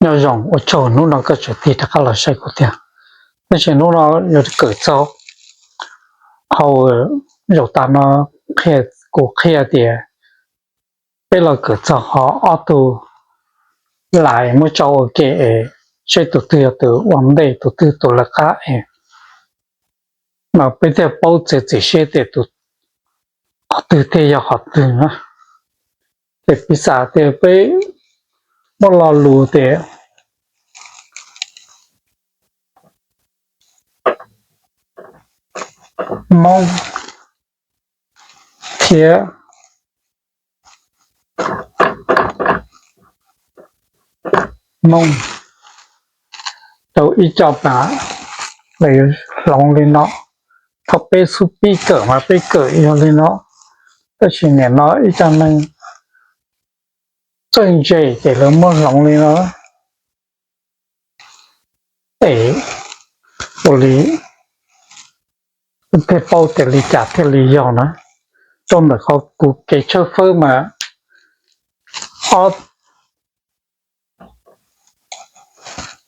Nyob zoo, ua tsaug hnub no koj tseem tig rov qab los saib kuv thiab. Tab sis hnub no yuav kawm txog hauv zaum tas no, qhia, kuv qhia tias peb los kawm txog qhov ob tug lais muab tso ua ke es seb tus twg yog tus ua ntej, tus twg tus lawv qab es no peb thiaj paub txiav txim siab tias tus, qhov twg thiaj yog qhov twg na. Ces piv xam tias peb muaj lo lus tias Hmoob thiab Hmoob rau ib co pas, lawv yuav hloov li no. Thaum peb xub pib kawm mas peb kawm yog li no, tab sis nim no ib co neeg txawj ntse ces lawv muab hloov li no es ua li thiaj paub tias li cas thiaj li yog na. Rau ntawm qhov kuv kev tshawb fawb mas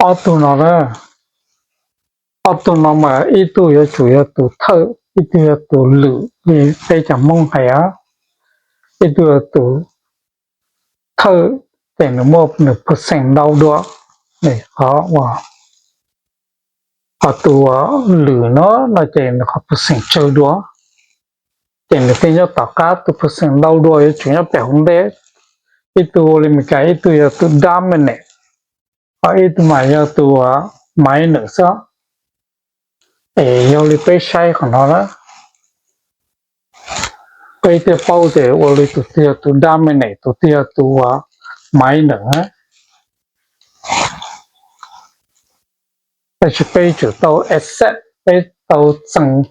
ob tug no na, ob tug no mas ib tug yuav tsum yog tus thawj, ib tug yog tus lwm li peb cov Hmoob hais, ib tug yog tus thawj ces nws muaj nws percent ntau dua. Nws qhov uas, qhov tus lwm no no ces nws qhov percent tsawg dua, ces nws thiaj nyob tom qab. Tus percent ntau dua yuav tsum nyob pem hauv ntej. Ib tug ua li Meskas, ib tug yog tus dominant, ho ib tug mas yog tus minor xwb. Es yog li peb saib qhov no na, peb thiaj paub tias ua li tus twg yog tus dominant, tus twg yog tus minor na. Tab sis peb tsum tau accept, peb tau txees,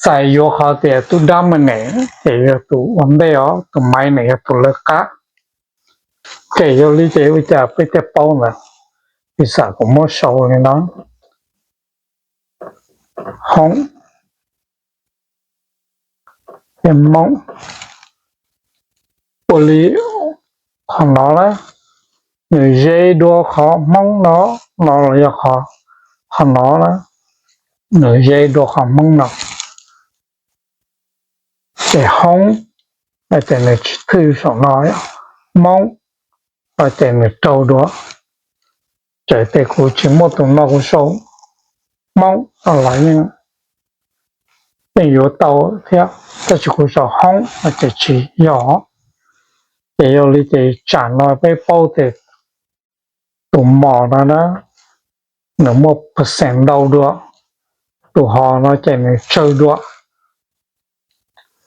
txais yuav qhov tias tus dominant ces yog tus ua ntej os, tus minor yog tus lawv qab. Ces yog li ces ua cas peb thiaj paub ntawd? Piv xam kuv muab sau li no, Hmoob thiab Hmoob. Ua li qhov no na, nws ze dua qhov Hmoob no, no los yog qhov, qhov no na, nws ze dua qhov Hmoob no. Ces Hmoob no ces nws tsis thwj saum no, Hmoob no ces nws raug dua. Txawm tias kuv tsis muaj tus no kuv sau Hmoob no los yeej, yeej yuav tau thiab, tab sis kuv sau Hmoob no ces tsis yog. Ces yog li ces tsam no peb paub tias tus mos no na, nws muaj percent ntau dua, tus hos no ces nws tsawg dua.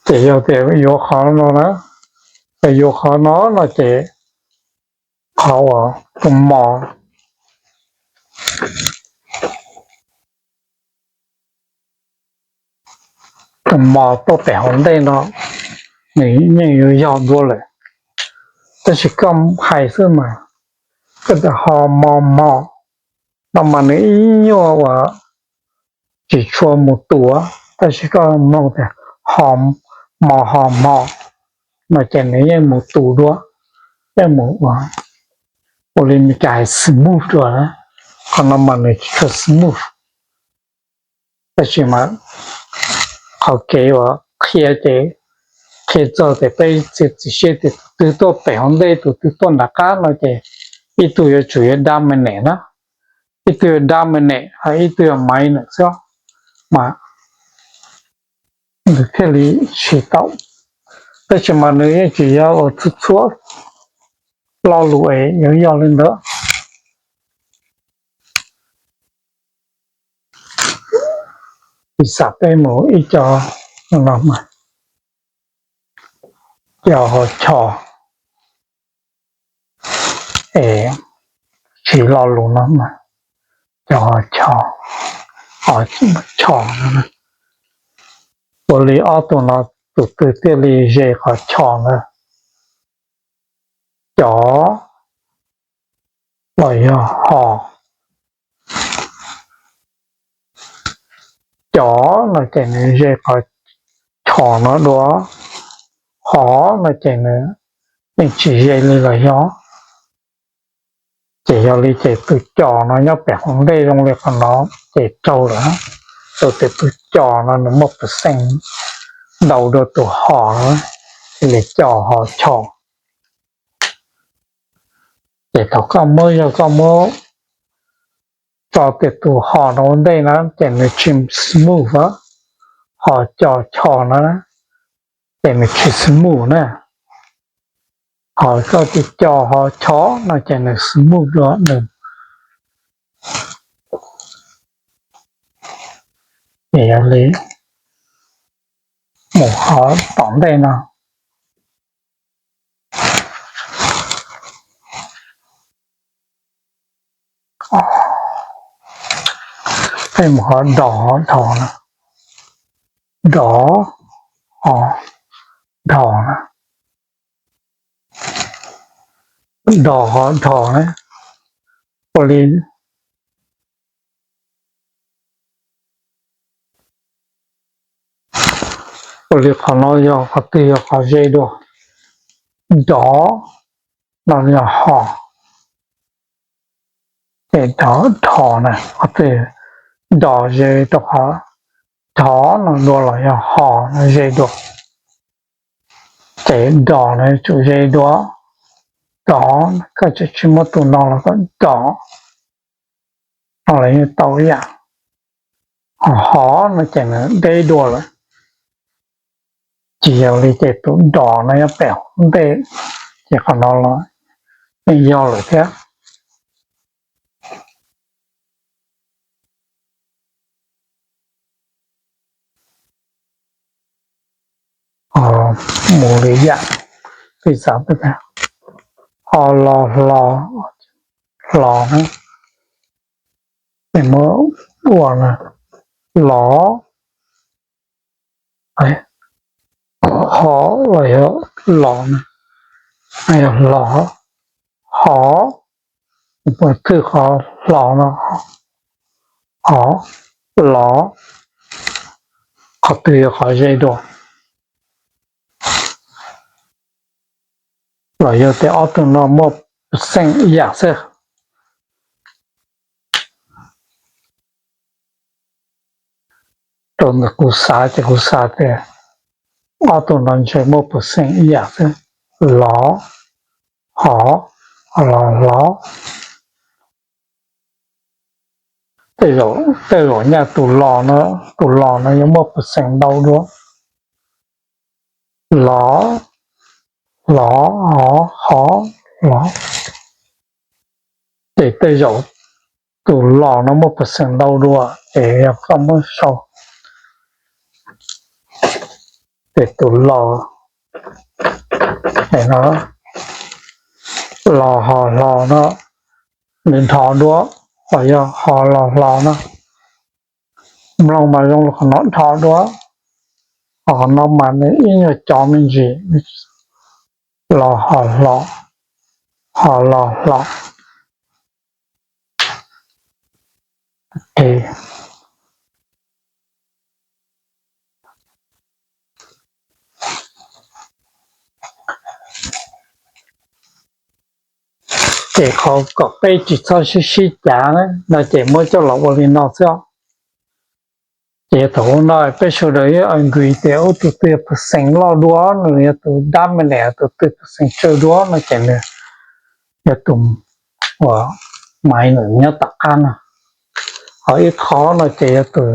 Ces yog tias yuav qhov no na, yuav qhov no no ces qhov uas tus mos, tus mos tuaj pem hauv ntej no, nws yeej yuav yog dua lawm. Tab sis koj hais xwb mas, koj tias hos mos mos no mas nws ib nyuag uas tsis tshua mus tus, tab sis koj mloog tias hos mos hos mos no ces nws yeej mus tus dua, yeej mus ua, ua li Meskas hais smooth dua. Qhov no mas nws tsis tshua smooth. Tab sis mas qhov kev uas qhia ces qhia txog tias peb txiav txim siab tias tus twg tuaj pem hauv ntej, tus twg tuaj nram qab no ces ib tug yuav tsum yog dominant na, ib tug yog dominant ho ib tug yog minor xwb mas nws thiaj li siv tau. Tab sis mas nws yeej tsis yog uas txhua txhua lo lus es yuav yog li ntawd. Piv xam peb mus ib co no mas, cov hos chos es siv lo lus no mas, cov hos chos, hos chos no, ua li ob tug no tus twg thiaj li ze qhov chos ntawd? Cov los yog hos? Cov no ces nws ze qhov chos no dua, hos no ces nws yeej tsis ze li los yog. Ces yog li ces tus cos no nyob pem hauv ntej zoo li qhov no ces raug lawm, rau tias tus cos no nws muaj percent ntau dua tus hos no, cia li cos hos chos. Ces thaum koj muab, yog koj muab tso tias tus hos no ua ntej na ces nws tsis smooth, hos cos chos no ces nws tsis smooth na. Hos koj tias cos hos chos no ces nws smooth dua nws. Ces yog li mus qhov tom ntej no, peb mus qhov dos hos dhos no, dos hos dhos no, dos hos dhos na, ua li, ua li qhov no yog qhov twg yog qhov ze dua? Dos no yog hos, ces dos dhos na, qhov twg dos ze rau qhov dhos no dua los yog hos no ze dua? Ces dos no tsum ze dua, dos, koj tseem tsis muab tus no los koj dos no los yeej tau ib yam. Hos hos no ces nws deb dua lawm. Tsis yog li ces tus dos no nyob pem hauv ntej, ces qhov no los yeej yog lawm thiab. Mus li yam, peb xav, hos los hlos, hlos na, es muab ua los, hos los yog los na, yog hlos, hos, puas thwj qhov hlos no, hos, los, qhov twg yog qhov ze dua? Los yog tias ob tug no muaj percent ib yam xwb? Rau ntawm kuv xav ces kuv xav tias ob tug no ntshe muaj percent ib yam xwb. Los, hos, los hlos. Tej zaum nyaj tus los no, tus los no yuav muaj percent ntau dua. Los, los, hos, hlos. Ces tej zaum tus los no muaj percent ntau dua ces yog koj muab sau ces tus los no, los hos hlos no nws dhos dua, los yog hos los hlos no. Mloog mas zoo li qhov no dhos dua, ho qhov no mas nws ib nyuag cov me ntsis, los hos hlos, hos los hlos. Ces qhov kom peb tsis txhob sib sib cav no ces muab coj los ua li no xwb. Ces thaum ub no peb sawv daws yeej agree tias ub tus twg percent loj dua nws yog tus dominant, tus twg percent tsawg dua no ces nws yog tus uas minor nyob tom qab no. Ho ib qho no ces yog tus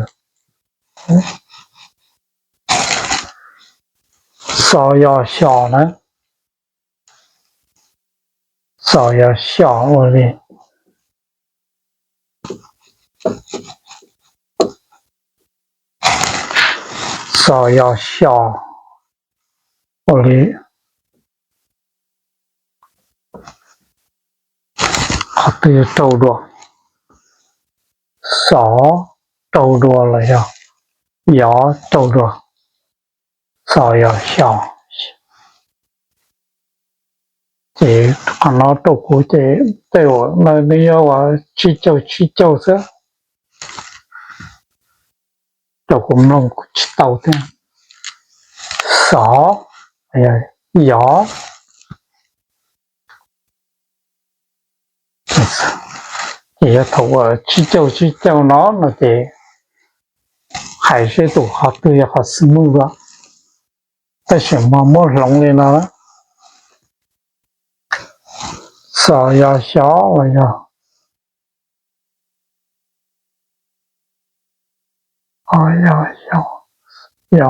xos yos xyos na, xos yos xyos ua li, xos yos xyos ua li, qhov twg yog raug dua? Xos raug dua los yog yos raug dua? Xos yos xyos. Ces qhov no rau kuv ces tej zaum nws yuav ua tsib caug tsib caug xwb, rau kuv mloog kuv tsis tau thiab. Xos, yos, Ces yog thaum uas tsib caug tsib caug no no ces hais seb tus qhov twg yog qhov xwm muj dua, tab sis mas muab hloov li no, xo yo xyo los yog o yo xyo, yo,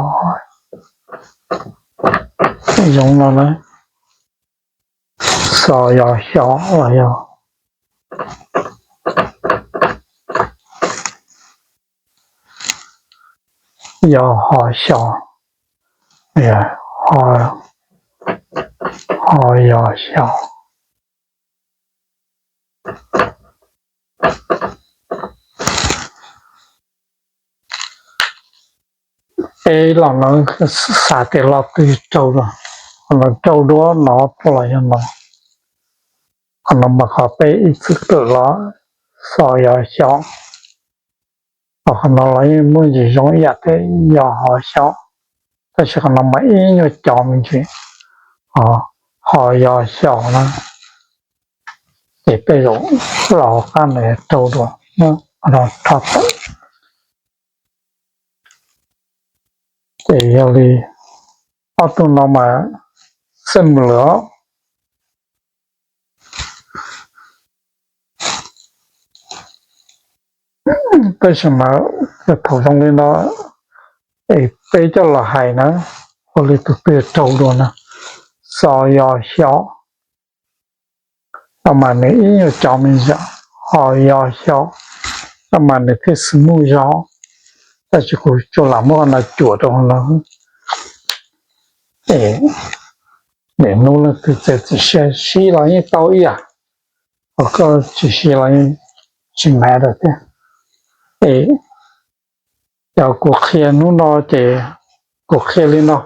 zoo no na, xo yo xyo los yog yo ho xyo, ho yo xyo. Peb los no xav tias lo twg raug, qhov no raug dua no los yog no, qhov no mas qhov peb ib txwm kawm los xo yo xyo. Qhov no los yeej muaj ntsis zoo ib yam thiab, yo ho xyo, tab sis qhov no mas ib nyuag cov me ntsis, ho yo xyo na, ces tej zaum los qab no raug dua, qhov no rho tawm. Ces yog li ob tug no mas xeej lawm. Tab sis mas yog thaum zoo li no es peb coj los hais na, ua li tus twg raug dua na, xo yo xyo, no mas nws ib nyuag cov me ntsis, ho yo xyo, no mas nws thiaj xwm muj zog, tab sis kuv tsuas lam muab qhov no cuam rau no. Niaj hnub leej twg txiav txim siab siv los yeej tau ib yam, ho koj tsis siv los yeej tsis matter thiab. Es cov kuv qhia hnub no ces kuv qhia li no,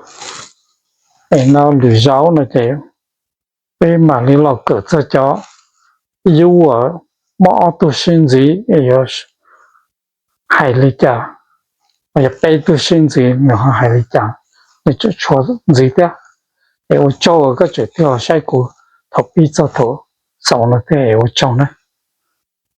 es no lwm zaus no ces peb mam li los kawm txog cov yub uas muaj ob tug sib ntxiv es yuav hais li cas, yog peb tug sib ntxiv nws ho hais li cas, nws tseem tshuav ntxiv thiab. Es ua tsaug uas koj tseem tig los saib kuv thaum pib txog thaum xaus no thiab, es ua tsaug na.